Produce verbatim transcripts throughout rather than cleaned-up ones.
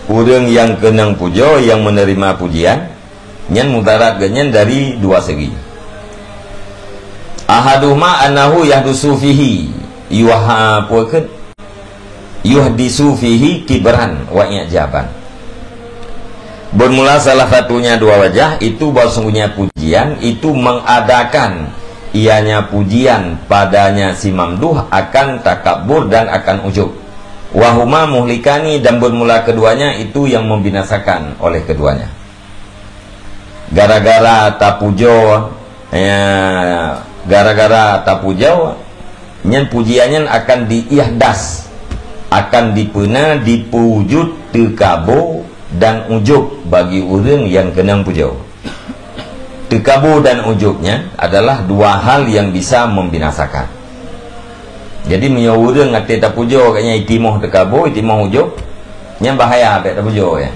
Ureuëng nyang keunong pujoe nyang meuneurima pujian, nyan mudarat geuh nyan dari dua segi. Ahaduhuma annahu yahdusu fihi, yuha-, apa kheun? Yuhdisu fihi kibran wa i'jaban. Bermula salah satunya dua wajah, itu bahwa sungguhnya pujian itu mengadakan ianya pujian padanya si mamduh akan takabur dan akan ujub. Wahuma muhlikani, dan bermula keduanya itu yang membinasakan oleh keduanya. Gara-gara tapujoe, ya, gara-gara tapujoe, nyan pujian nyan akan diihdas, akan dipeuna, dipeujut teukabo dan ujub bagi ureuëng nyang keunong pujoe. Teukabo dan ujub nyan adalah dua hal yang bisa membinasakan. Jadi, meunyoe ureuëng até tapujoe geuhnyan itimoh teukabo, itimoh ujub, nyan bahaya bék tapujoe, ya.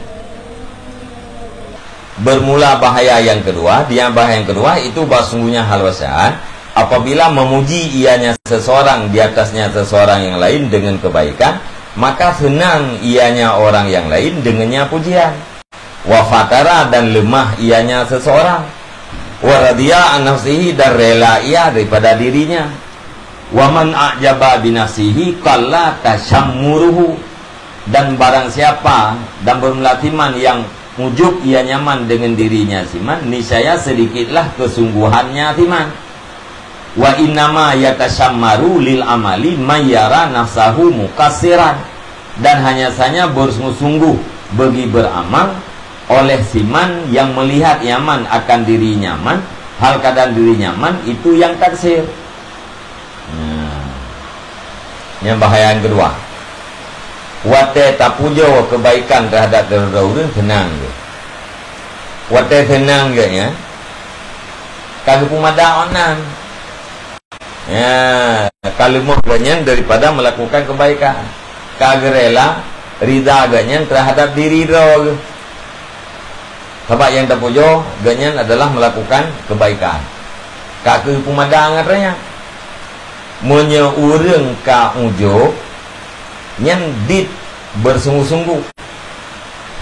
Bermula bahaya yang kedua, dia bahaya yang kedua itu bahwa sungguhnya hal wasan, apabila memuji ianya seseorang di atasnya seseorang yang lain dengan kebaikan, maka senang ianya orang yang lain dengannya pujian. Wa fatara, dan lemah ianya seseorang. Wa radiya an nafsihi, dan rela ia daripada dirinya. Wa man a'jaba bi nafsihi qalla tasyammuruhu. Dan barang siapa dan bermula siman yang ujub ia nyaman dengan dirinya siman, niscaya sedikitlah kesungguhannya siman. Wa innama yatasyammaru lil amali may yara nafsahu muqassiran. Dan hanya saja bersungguh-sungguh bagi beramal oleh siman yang melihat nyaman akan diri nyaman, hal keadaan diri nyaman itu yang taksir. Nah, nyan bahaya nyang keudua. Watée tapujoe keubaikan teuhadab droe-droe ureuëng, seunang geuh. Watée seunang geuh nyan, ka geupeumada ôn nan. Ya, ka leumoh geuh nyan daripada melakukan keubaikan. Ka geurela rida geuh nyan teuhadab diri droe geuh. Sabab nyang tapujoe geuh nyan adalah melakukan keubaikan. Ka geupeumada ngon droe nyan. Meunyoe ureuëng ka ujub, nyan dit bersungguh-sungguh.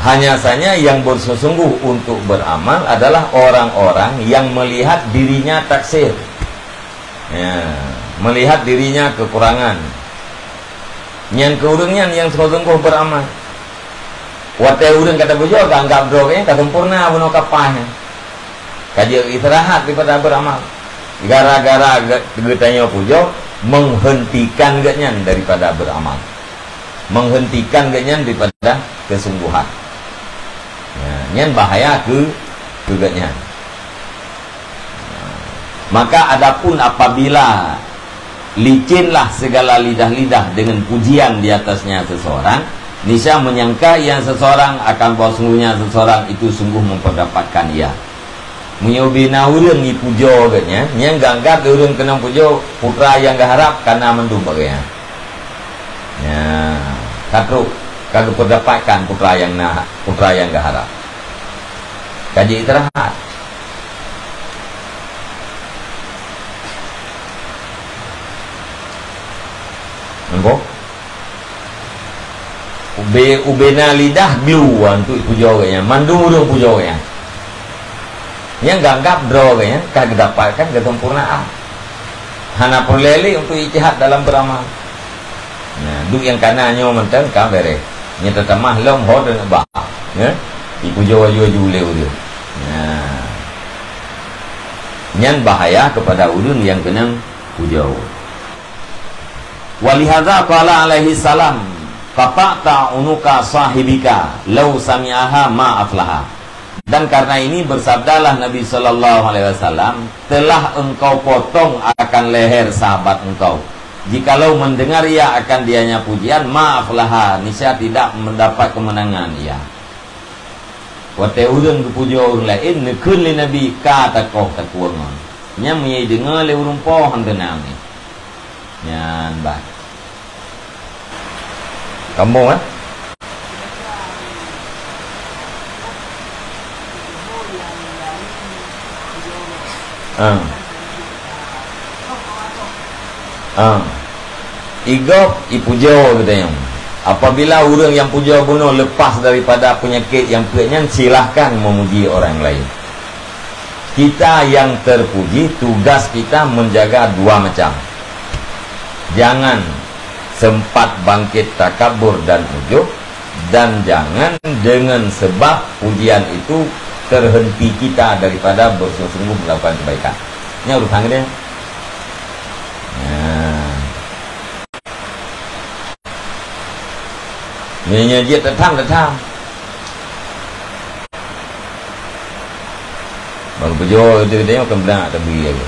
Hanya saja yang bersungguh-sungguh untuk beramal adalah orang-orang yang melihat dirinya taksir. Ya, melihat dirinya kekurangan. Nyan keu ureuëng nyan nyang sungguh-sungguh beramal. Watée ureuëng ka tapujoe, ka anggab droe geuh nyan ka sempurna bunoe ka paih nyan. Ka jeuet istirahat daripada beramal. Gara-gara geu-, geutanyoe pujoe, menghentikan geuhnyan daripada beramal. Menghentikan geuhnyan daripada kesungguhan. Ya, nyan bahaya keu, keu geuhnyan. Maka adapun apabila licinlah segala lidah-lidah dengan pujian di atasnya seseorang, niscaya menyangka ia seseorang akan bahwa sungguhnya seseorang itu sungguh memperdapatkan ia. Meunyoe ubé na ureuëng jipujoe geuhnyan, nyan geuanggab lé ureuëng keunong pujoe putra nyang geuharab ka na mandum bak geuhnyan. Nyan, ka trok ka geupeurdapatkan putra nyang na, putra nyang geuharab. Ka jeuet istirahat. Nampak? Ubé, ubé na lidah glu, ha, untuk pujoe geuhnyan. Mandum ureuëng pujoe geuhnyan. Nyang geuanggab droe geuhnyan ka geudapatkan keuseumpurnaan. Hana peureulée lé untuk ijtihad dalam beuramal. Nah, duek nyang ka na nyoe mantong ka beureh. Nyang teutamah lom ho deungon ba. Ya? Ipujoe aju-aju lé ureuëng. Nah. Nyan bahaya keupada ureuëng nyang keunong pujoe. Walihadza qala alaihi salam, "Qata'ta unuka sahibika, lau sami'aha ma aflaha." Dan karena ini bersabdalah Nabi sallallahu alaihi wasallam, "Telah engkau potong akan leher sahabat engkau. Jikalau mendengar ia akan dianya pujian, ma aflaha, niscaya tidak mendapat kemenangan ia." Watée ureuëng geupujoe ureuëng laén, neukheun lé Nabi, "Ka takoh takueng ngon." Nyan meunyo jideungoe lé ureuëng po hana teunang nyan. Nyan ban. Kamoe, eh? Ah. Ah. Igob ipujoe geutanyoe. Apabila ureuëng nyang pujoe bunoe lepas daripada peunyakét nyang peuet nyan, silahkan memuji orang lain. Kita yang terpuji, tugas kita menjaga dua macam. Jangan sempat bangkit takabur dan ujub, dan jangan dengan sebab pujian itu terhenti kita daripada bersungguh-sungguh melakukan kebaikan. Ini urusan dia. Nah. Nyoe, nyoe jeuet that tham, that tham. Bang pujoe itu dia kan beuna tabri lagi.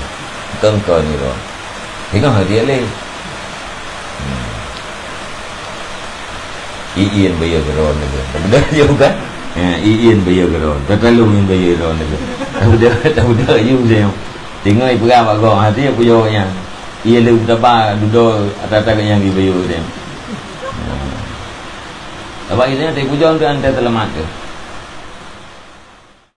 Kengkon ni roh. Tengok hati leh. Hmm. Iin bayeue keudroe lagi. Tapi dah jauh kan? Ha, iin bayeue keudroe. Tatalu ngon bayeue keudroe lagi. Tapi dah, tapi dah you dia. Tengok ipeugah bak gob hati pujoe nyan. Ia lé utaba dudoe ata-ata nyang dibayeue dia. Sabab itu, teupujoe keu ante seulamat tu.